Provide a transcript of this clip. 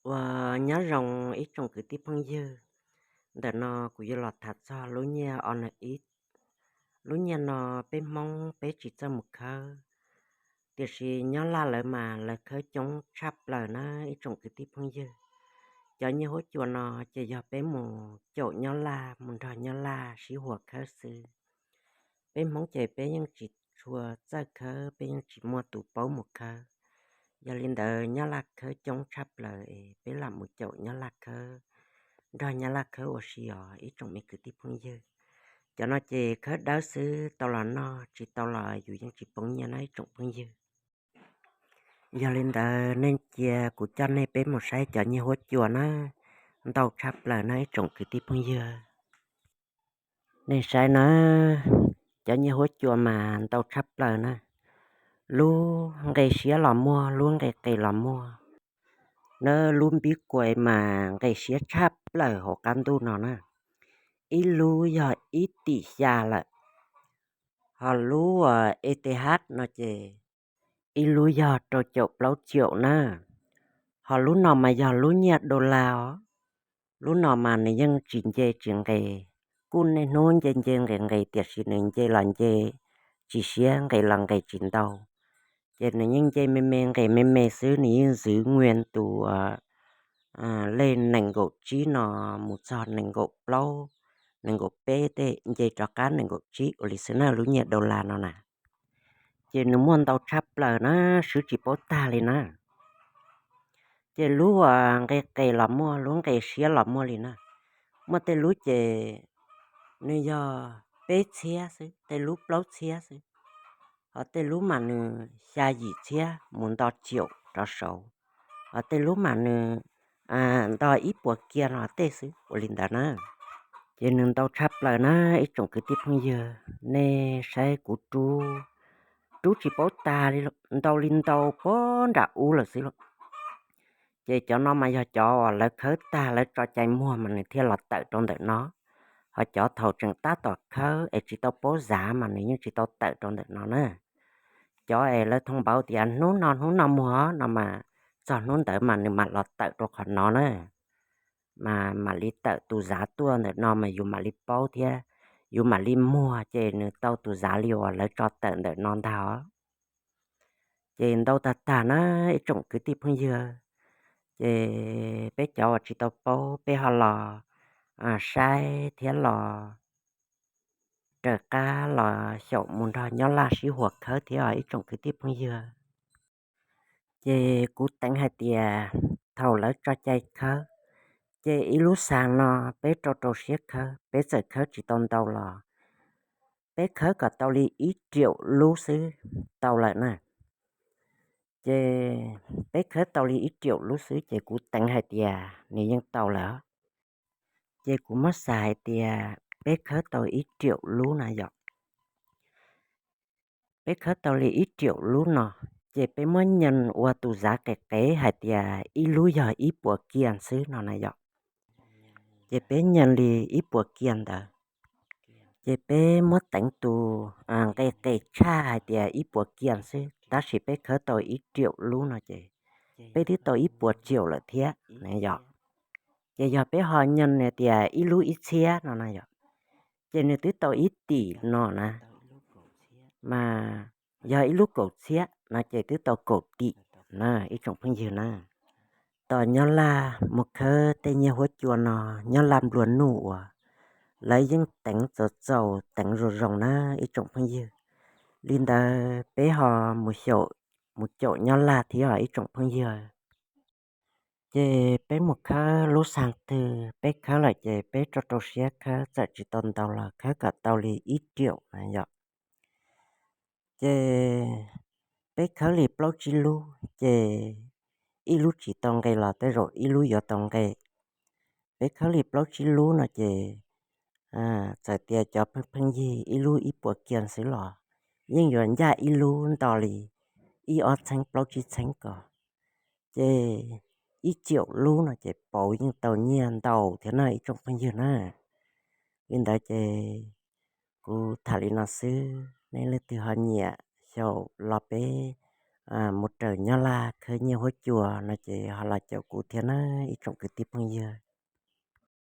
Ua nyob zoo ib tsoom kwv tij phooj ywg, ntawm no kuv yuav los tham txog lub nyiaj o n ib. Lub nyiaj no peb Hmoob peb tsis txawj mus khawb, tiam sis Nyab Laj lawv mas lawv khawb coob tshaj plaws na ib tsoom kwv tij phooj ywg. Cov nyiaj huab cua no ces yog peb mus caum Nyab Laj mus nrog Nyab Laj sib huas khawb xwb. Peb Hmoob ces peb yeej tsis tshua txawj khawb, peb yeej tsis muaj tus paub mus khawb. Yog li ntawd Nyab Laj khawb coob tshaj plaws es peb lam mus caum Nyab Laj khawb, nrog Nyab Laj khawb ua si os ib tsoom me kwv tij phooj ywg. Cov no ces khawb dawb xwb, tau los noj, tsis tau los yus yeej tsis poob nyiaj na ib tsoom phooj ywg. Yog li ntawd nej cia kuv coj nej peb mus saib cov nyiaj huab cua na, ntau tshaj plaws na ib tsoom kwv tij phooj ywg. Nej saib na, cov nyiaj huab cua mas ntau tshaj plaws na. Lub nqe siab los muaj, lub nqe qes los muaj. Nab lub npib kuais mas nqe siab tshaj plaws hauv qab ntuj no na. Ib lub yog ib tim xya lawm. Ho lub E T H no ces ib lub yog rau caum plaub caum na. Ho lub no mas yog lub nyiaj dollar os. Lub no mas nws yeej tsis nce tsis nqes, kuj niaj hnub nce nce nqes nqes tiam sis nws nce los nce tsis siab, nqes los nqes tsis ntau. Ces nws yeej nce me me nqes me me xwb, nws yeej ntxwv nyiaj tus lej nees nkaum tsib no mus txog nees nkaum plaub, nees nkaum peb tej, nce rov qab nees nkaum tsib ua li xwb na lub nyiaj dollar no na. Ces nws muaj ntau tshaj plaws na, swb tsis paub tag li na. Ces lub nqe qes los muaj, lub nqe siab los muaj li na. Muaj tej lub ces nws yog peb txhiab xwb, tej lub plaub txhiab xwb. Ho tej lub mas nws xya yim txhiab mus nto caum rov saud. Ho tej lub mas nws nto ib puas kiag no tej xwb ua li ntawd na. Ces nws ntau tshaj plaws na ib tsoom kwv tij phooj ywg, nej saib kuv rub, rub tsis paub tag li, ntau li ntau puag nram ub lawm xwb lauj. Ces cov no mas yog cov uas lawv khawb tag lawv tso cai muag mas nws thiaj los tawm rau ntawm no. Ho cov thaum tseem tab tom khawb es tsis tau paub zav mas nws yeej tsis tau tawm rau ntawm no na. Cov es lawv thoob npauv tias hnub no hnub no muag no mas txog hnub ntawd mas nws mam los tawm rau qhov no na. Mas mam li tawm tus zav tuaj ntawm no mas yus mam li paub thiab, yus mam li muag ces nws tau tus zav li uas lawv tso tawm ntawm no ntag os. Ces ntau tag tag na ib tsoom kwv tij phooj ywg. Ces peb cov uas tsis tau paub peb ho los saib thiab los raws qab los xyaum mus nrog Nyab Laj sib huas khawb thiab os ib tsoom kwv tij phooj ywg. Ces kuv teev hais tias thaum lawv tso cai khawb, ces ib lub xas no peb rau rau siab khawb, peb txawm khawb tsis tau ntau los peb khawb kom tau li ib riaum lub xwb tau lawm na. Ces peb khawb tau li ib riaum lub xwb ces kuv teev hais tias nws yeej tau lawm. Ces kuv muab xav hais tias peb khawb tau ib riaum lub na yom. Peb khawb tau li ib riaum lub no, ces peb muab nyas ua tus zav qes qev hais tias ib lub yog ib puas kiag xwb no na yom. Ces peb nyas li ib puas kiag ntawd, ces peb muab teev tus nqe qes tshaj hais tias ib puas kiag xwb, tab sis peb khawb tau ib riaum lub no ces peb twb tau ib puas riaum lawm thiab na yom. Ces yog peb ho nyas tias ib lub ib txhiab no na yom, ces nws twb tau ib tim no na. Mas yog ib lub kaum txhiab no ces twb tau kaum tim na ib tsoom phooj ywg na. Tos Nyab Laj mus khawb tej nyiaj huab cua no, Nyab Laj nplua nuj uas lawv yeej teev txaus txaus teev zoo zoo na ib tsoom phooj ywg. Li ntawd peb ho mus xyaum, mus caum Nyab Laj thiab os ib tsoom phooj ywg. Ces peb mus khawb lub xas twg peb khawb lawm ces peb rau rau siab khawb, txawm tsis tau ntau los khawb kom tau li ib riaum na yom. Ces peb khawb li plaub tsib lub ces ib lub tsis tau nqe los tej zaum ib lub yuav tau nqe. Peb khawb li plaub tsib lub no ces txawm tias cov pheej pheej yig ib lub ib puas kiag xwb los yeej yuav ncaj ib lub nto li ib ob txheeb plaub tsib txheeb ko. Ces ib riaum lub no ces pauv yeej tau nyiaj ntau thiab na ib tsoom phooj ywg na. Li ntawd ces kuv tham li no xwb, nej leej twg ho nyiam xyaum los peb mus raws Nyab Laj khawb nyiaj huab cua no ces ho los caum kuv thiab na ib tsoom kwv tij phooj ywg.